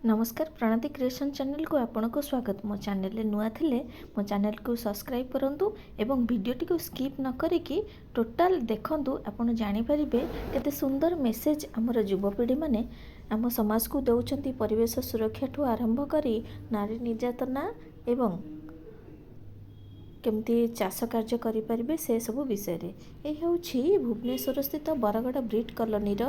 ନମସ୍କାର, ପ୍ରଣତି କ୍ରିଏସନ୍ ଚ୍ୟାନେଲକୁ ଆପଣଙ୍କୁ ସ୍ୱାଗତ। ମୋ ଚ୍ୟାନେଲରେ ନୂଆ ଥିଲେ ମୋ ଚ୍ୟାନେଲକୁ ସବସ୍କ୍ରାଇବ୍ କରନ୍ତୁ ଏବଂ ଭିଡ଼ିଓଟିକୁ ସ୍କିପ୍ ନ କରିକି ଟୋଟାଲ୍ ଦେଖନ୍ତୁ। ଆପଣ ଜାଣିପାରିବେ କେତେ ସୁନ୍ଦର ମେସେଜ୍ ଆମର ଯୁବପିଢ଼ିମାନେ ଆମ ସମାଜକୁ ଦେଉଛନ୍ତି, ପରିବେଶ ସୁରକ୍ଷାଠୁ ଆରମ୍ଭ କରି ନାରୀ ନିର୍ଯାତନା ଏବଂ କେମିତି ଚାଷ କାର୍ଯ୍ୟ କରିପାରିବେ ସେସବୁ ବିଷୟରେ। ଏ ହେଉଛି ଭୁବନେଶ୍ୱର ସ୍ଥିତ ବରଗଡ଼ ବ୍ରିଟ୍ କଲୋନୀର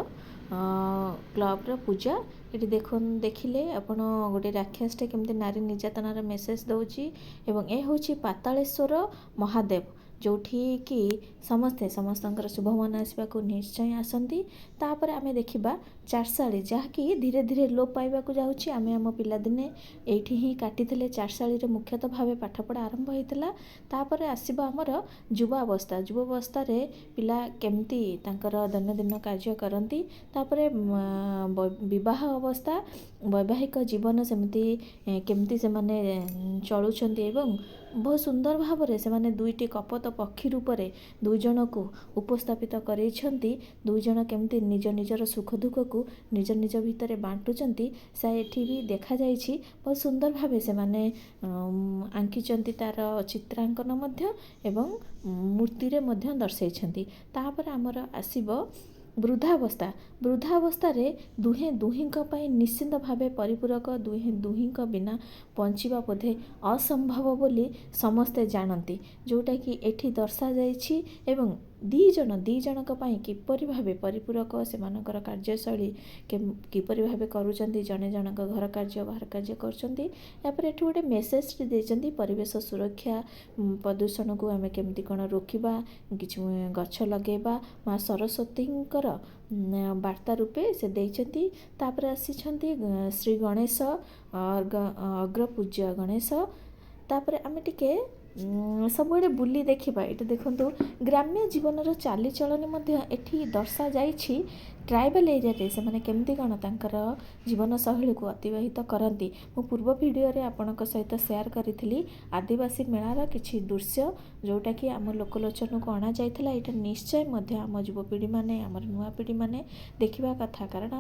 କ୍ଲବର ପୂଜା। ଏଠି ଦେଖୁନ୍, ଦେଖିଲେ ଆପଣ ଗୋଟେ ରାକ୍ଷସଟେ କେମିତି ନାରୀ ନିର୍ଯାତନାର ମେସେଜ୍ ଦେଉଛି। ଏବଂ ଏ ହେଉଛି ପାତାଳେଶ୍ୱର ମହାଦେବ, ଯେଉଁଠି କି ସମସ୍ତେ ସମସ୍ତଙ୍କର ଶୁଭ ମନାସିବାକୁ ନିଶ୍ଚୟ ଆସନ୍ତି। ତାପରେ ଆମେ ଦେଖିବା ଚାଟଶାଳୀ, ଯାହାକି ଧୀରେ ଧୀରେ ଲୋପ ପାଇବାକୁ ଯାଉଛି। ଆମେ ଆମ ପିଲାଦିନେ ଏଇଠି ହିଁ କାଟିଥିଲେ। ଚାଟଶାଳୀରେ ମୁଖ୍ୟତଃ ଭାବେ ପାଠପଢ଼ା ଆରମ୍ଭ ହେଇଥିଲା। ତାପରେ ଆସିବ ଆମର ଯୁବାବସ୍ଥା। ଯୁବାବସ୍ଥାରେ ପିଲା କେମିତି ତାଙ୍କର ଦୈନନ୍ଦିନ କାର୍ଯ୍ୟ କରନ୍ତି। ତାପରେ ବିବାହ ଅବସ୍ଥା, ବୈବାହିକ ଜୀବନ ସେମିତି କେମିତି ସେମାନେ ଚଳୁଛନ୍ତି ଏବଂ ବହୁତ ସୁନ୍ଦର ଭାବରେ ସେମାନେ ଦୁଇଟି କପୋତ ପକ୍ଷୀ ରୂପରେ ଦୁଇ ଜଣକୁ ଉପସ୍ଥାପିତ କରେଇଛନ୍ତି। ଦୁଇ ଜଣ କେମିତି ନିଜ ନିଜର ସୁଖ ଦୁଃଖକୁ ନିଜ ନିଜ ଭିତରେ ବାଣ୍ଟୁଛନ୍ତି, ସେ ଏଠି ବି ଦେଖାଯାଇଛି। ବହୁତ ସୁନ୍ଦର ଭାବେ ସେମାନେ ଆଙ୍କିଛନ୍ତି, ତାର ଚିତ୍ରାଙ୍କନ ମଧ୍ୟ ଏବଂ ମୂର୍ତ୍ତିରେ ମଧ୍ୟ ଦର୍ଶାଇଛନ୍ତି। ତାପରେ ଆମର ଆସିବ ବୃଦ୍ଧାବସ୍ଥା। ବୃଦ୍ଧାବସ୍ଥାରେ ଦୁହେଁ ଦୁହିଁଙ୍କ ପାଇଁ ନିଶ୍ଚିନ୍ତ ଭାବେ ପରିପୂରକ। ଦୁହେଁ ଦୁହିଁଙ୍କ ବିନା ବଞ୍ଚିବା ବୋଧେ ଅସମ୍ଭବ ବୋଲି ସମସ୍ତେ ଜାଣନ୍ତି, ଯେଉଁଟାକି ଏଠି ଦର୍ଶାଯାଇଛି। ଏବଂ ଦୁଇ ଜଣ ଦୁଇ ଜଣଙ୍କ ପାଇଁ କିପରି ଭାବେ ପରିପୂରକ, ସେମାନଙ୍କର କାର୍ଯ୍ୟଶୈଳୀ କିପରି ଭାବେ କରୁଛନ୍ତି, ଜଣେ ଜଣଙ୍କ ଘର କାର୍ଯ୍ୟ, ବାହାର କାର୍ଯ୍ୟ କରୁଛନ୍ତି। ତାପରେ ଏଠି ଗୋଟେ ମେସେଜଟି ଦେଇଛନ୍ତି, ପରିବେଶ ସୁରକ୍ଷା, ପ୍ରଦୂଷଣକୁ ଆମେ କେମିତି କ'ଣ ରୋକିବା, କିଛି ଗଛ ଲଗାଇବା, ମା ସରସ୍ୱତୀଙ୍କର ବାର୍ତ୍ତା ରୂପେ ସେ ଦେଇଛନ୍ତି। ତାପରେ ଆସିଛନ୍ତି ଶ୍ରୀ ଗଣେଶ, ଅଗ୍ରପୂଜ୍ୟ ଗଣେଶ। ତାପରେ ଆମେ ଟିକେ ସବୁଆଡ଼େ ବୁଲି ଦେଖିବା। ଏଇଟା ଦେଖନ୍ତୁ, ଗ୍ରାମ୍ୟ ଜୀବନର ଚାଲିଚଳଣି ମଧ୍ୟ ଏଠି ଦର୍ଶାଯାଇଛି। ଟ୍ରାଇବାଲ୍ ଏରିଆରେ ସେମାନେ କେମିତି କ'ଣ ତାଙ୍କର ଜୀବନଶୈଳୀକୁ ଅତିବାହିତ କରନ୍ତି। ମୁଁ ପୂର୍ବ ଭିଡ଼ିଓରେ ଆପଣଙ୍କ ସହିତ ସେୟାର କରିଥିଲି ଆଦିବାସୀ ମେଳାର କିଛି ଦୃଶ୍ୟ, ଯେଉଁଟାକି ଆମ ଲୋକଲୋଚନକୁ ଅଣାଯାଇଥିଲା। ଏଇଟା ନିଶ୍ଚୟ ମଧ୍ୟ ଆମ ଯୁବପିଢ଼ିମାନେ, ଆମର ନୂଆ ପିଢ଼ିମାନେ ଦେଖିବା କଥା, କାରଣ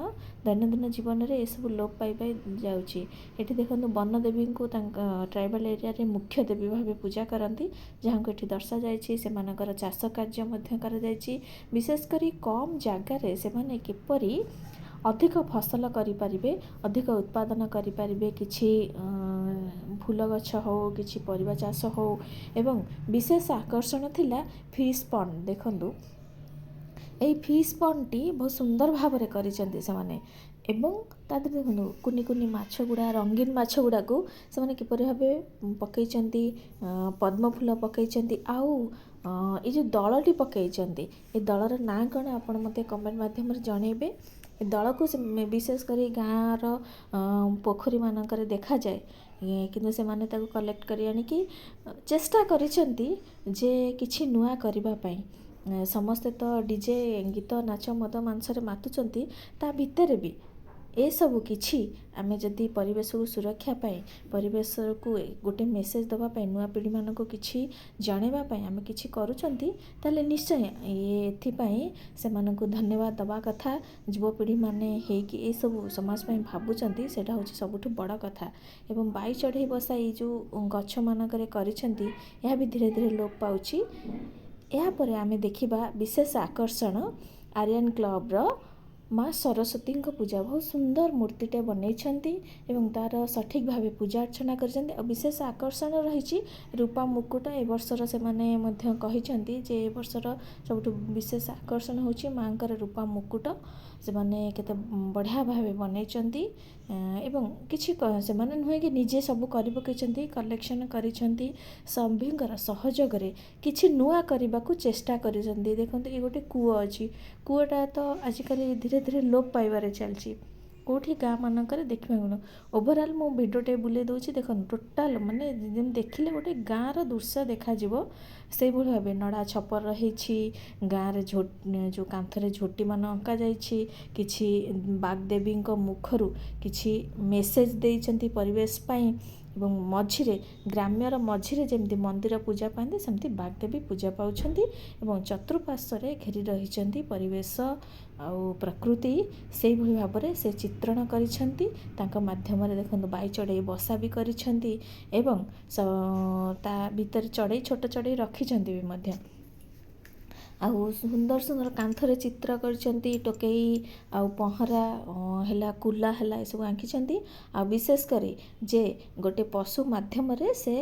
ଦୈନନ୍ଦିନ ଜୀବନରେ ଏସବୁ ଲୋପ ପାଇ ପାଇ ଯାଉଛି। ଏଠି ଦେଖନ୍ତୁ, ବନଦେବୀଙ୍କୁ ତାଙ୍କ ଟ୍ରାଇବାଲ୍ ଏରିଆରେ ମୁଖ୍ୟ ଦେବୀ ଭାବେ ପୂଜା କରନ୍ତି, ଯାହାଙ୍କୁ ଏଠି ଦର୍ଶାଯାଇଛି। ସେମାନଙ୍କର ଚାଷ କାର୍ଯ୍ୟ ମଧ୍ୟ କରାଯାଇଛି। ବିଶେଷ କରି କମ୍ ଜାଗାରେ ସେମାନେ କିପରି ଅଧିକ ଫସଲ କରିପାରିବେ, ଅଧିକ ଉତ୍ପାଦନ କରିପାରିବେ, କିଛି ଫୁଲ ଗଛ ହେଉ, କିଛି ପରିବା ଚାଷ ହେଉ। ଏବଂ ବିଶେଷ ଆକର୍ଷଣ ଥିଲା ଫିସ୍ ପଣ୍ଡ। ଦେଖନ୍ତୁ, ଏଇ ଫିସ୍ ପଣ୍ଡଟି ବହୁତ ସୁନ୍ଦର ଭାବରେ କରିଛନ୍ତି ସେମାନେ। ଏବଂ ତା ଦେହରେ ଦେଖନ୍ତୁ, କୁନି କୁନି ମାଛ ଗୁଡ଼ା, ରଙ୍ଗୀନ ମାଛ ଗୁଡ଼ାକୁ ସେମାନେ କିପରି ଭାବେ ପକାଇଛନ୍ତି। ପଦ୍ମ ଫୁଲ ପକାଇଛନ୍ତି ଆଉ ଏଇ ଯେଉଁ ଦଳଟି ପକାଇଛନ୍ତି, ଏ ଦଳର ନାଁ କ'ଣ ଆପଣ ମୋତେ କମେଣ୍ଟ ମାଧ୍ୟମରେ ଜଣାଇବେ। ଏ ଦଳକୁ ବିଶେଷ କରି ଗାଁର ପୋଖରୀମାନଙ୍କରେ ଦେଖାଯାଏ, କିନ୍ତୁ ସେମାନେ ତାକୁ କଲେକ୍ଟ କରି ଆଣିକି ଚେଷ୍ଟା କରିଛନ୍ତି ଯେ କିଛି ନୂଆ କରିବା ପାଇଁ। ସମସ୍ତେ ତ ଡିଜେ ଗୀତ, ନାଚ, ମଦ, ମାଂସରେ ମାତୁଛନ୍ତି, ତା ଭିତରେ ବି ଏସବୁ କିଛି ଆମେ ଯଦି ପରିବେଶକୁ ସୁରକ୍ଷା ପାଇଁ, ପରିବେଶକୁ ଗୋଟେ ମେସେଜ୍ ଦେବା ପାଇଁ, ନୂଆ ପିଢ଼ିମାନଙ୍କୁ କିଛି ଜଣାଇବା ପାଇଁ ଆମେ କିଛି କରୁଛନ୍ତି, ତାହେଲେ ନିଶ୍ଚୟ ଏଥିପାଇଁ ସେମାନଙ୍କୁ ଧନ୍ୟବାଦ ଦେବା କଥା। ଯୁବପିଢ଼ିମାନେ ହେଇକି ଏସବୁ ସମାଜ ପାଇଁ ଭାବୁଛନ୍ତି, ସେଇଟା ହେଉଛି ସବୁଠୁ ବଡ଼ କଥା। ଏବଂ ବାଇ ଚଢ଼େଇ ବସା ଏଇ ଯେଉଁ ଗଛମାନଙ୍କରେ କରିଛନ୍ତି, ଏହା ବି ଧୀରେ ଧୀରେ ଲୋପ ପାଉଛି। ଏହାପରେ ଆମେ ଦେଖିବା ବିଶେଷ ଆକର୍ଷଣ ଆରିଆନ୍ କ୍ଲବର ମା ସରସ୍ୱତୀଙ୍କ ପୂଜା। ବହୁତ ସୁନ୍ଦର ମୂର୍ତ୍ତିଟେ ବନେଇଛନ୍ତି ଏବଂ ତା'ର ସଠିକ୍ ଭାବେ ପୂଜା ଅର୍ଚ୍ଚନା କରିଛନ୍ତି। ଆଉ ବିଶେଷ ଆକର୍ଷଣ ରହିଛି ରୂପା ମୁକୁଟ। ଏ ବର୍ଷର ସେମାନେ ମଧ୍ୟ କହିଛନ୍ତି ଯେ ଏ ବର୍ଷର ସବୁଠୁ ବିଶେଷ ଆକର୍ଷଣ ହେଉଛି ମାଆଙ୍କର ରୂପା ମୁକୁଟ। ସେମାନେ କେତେ ବଢ଼ିଆ ଭାବେ ବନେଇଛନ୍ତି ଏବଂ କିଛି ସେମାନେ ନୁହେଁ କି ନିଜେ ସବୁ କରି ପକାଇଛନ୍ତି, କଲେକ୍ସନ୍ କରିଛନ୍ତି, ସଭିଙ୍କର ସହଯୋଗରେ କିଛି ନୂଆ କରିବାକୁ ଚେଷ୍ଟା କରିଛନ୍ତି। ଦେଖନ୍ତୁ, ଏ ଗୋଟେ କୂଅ ଅଛି। କୂଅଟା ତ ଆଜିକାଲି ଧୀରେ ଧୀରେ ଲୋପ ପାଇବାରେ ଚାଲିଛି, କେଉଁଠି ଗାଁମାନଙ୍କରେ ଦେଖିବାକୁ। ଓଭରଅଲ୍ ମୁଁ ଭିଡ଼ିଓଟେ ବୁଲେଇ ଦେଉଛି। ଦେଖନ୍ତୁ, ଟୋଟାଲ୍ ମାନେ ଯେମିତି ଦେଖିଲେ ଗୋଟେ ଗାଁର ଦୃଶ୍ୟ ଦେଖାଯିବ, ସେଇଭଳି ଭାବେ ନଡ଼ା ଛପର ରହିଛି। ଗାଁରେ ଯେଉଁ କାନ୍ଥରେ ଝୋଟିମାନ ଅଙ୍କା ଯାଇଛି, କିଛି ବାଗଦେବୀଙ୍କ ମୁଖରୁ କିଛି ମେସେଜ୍ ଦେଇଛନ୍ତି ପରିବେଶ ପାଇଁ। ଏବଂ ମଝିରେ ଗ୍ରାମ୍ୟର ମଝିରେ ଯେମିତି ମନ୍ଦିର ପୂଜା ପାଆନ୍ତି, ସେମିତି ବାଗଦେବୀ ପୂଜା ପାଉଛନ୍ତି ଏବଂ ଚତୁଃପାର୍ଶ୍ୱରେ ଘେରି ରହିଛନ୍ତି ପରିବେଶ ଆଉ ପ୍ରକୃତି। ସେଇଭଳି ଭାବରେ ସେ ଚିତ୍ରଣ କରିଛନ୍ତି। ତାଙ୍କ ମାଧ୍ୟମରେ ଦେଖନ୍ତୁ, ବାଇ ଚଢ଼େଇ ବସା ବି କରିଛନ୍ତି ଏବଂ ତା ଭିତରେ ଚଢ଼େଇ, ଛୋଟ ଚଢ଼େଇ ରଖିଛନ୍ତି ବି ମଧ୍ୟ। ଆଉ ସୁନ୍ଦର ସୁନ୍ଦର କାନ୍ଥରେ ଚିତ୍ର କରିଛନ୍ତି। ଟୋକେଇ ଆଉ ପହଁରା ହେଲା, କୁଲା ହେଲା, ଏସବୁ ଆଙ୍କିଛନ୍ତି। ଆଉ ବିଶେଷ କରି ଯେ ଗୋଟେ ପଶୁ ମାଧ୍ୟମରେ ସେ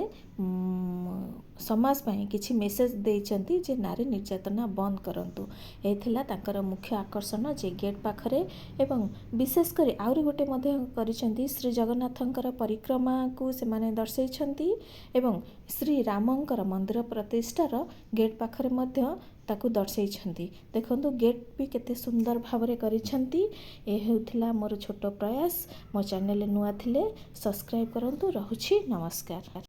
ସମାଜ ପାଇଁ କିଛି ମେସେଜ୍ ଦେଇଛନ୍ତି ଯେ ନାରୀ ନିର୍ଯାତନା ବନ୍ଦ କରନ୍ତୁ। ଏ ଥିଲା ତାଙ୍କର ମୁଖ୍ୟ ଆକର୍ଷଣ ଯେ ଗେଟ୍ ପାଖରେ। ଏବଂ ବିଶେଷ କରି ଆହୁରି ଗୋଟେ ମଧ୍ୟ କରିଛନ୍ତି, ଶ୍ରୀ ଜଗନ୍ନାଥଙ୍କର ପରିକ୍ରମାକୁ ସେମାନେ ଦର୍ଶାଇଛନ୍ତି ଏବଂ ଶ୍ରୀ ରାମଙ୍କର ମନ୍ଦିର ପ୍ରତିଷ୍ଠାର ଗେଟ୍ ପାଖରେ ମଧ୍ୟ ତାକୁ ଦର୍ଶାଇଛନ୍ତି। ଦେଖନ୍ତୁ, ଗେଟ୍ ବି କେତେ ସୁନ୍ଦର ଭାବରେ କରିଛନ୍ତି। ଏ ହେଉଥିଲା ମୋର ଛୋଟ ପ୍ରୟାସ। ମୋ ଚ୍ୟାନେଲରେ ନୂଆ ଥିଲେ ସବସ୍କ୍ରାଇବ୍ କରନ୍ତୁ। ରହୁଛି, ନମସ୍କାର।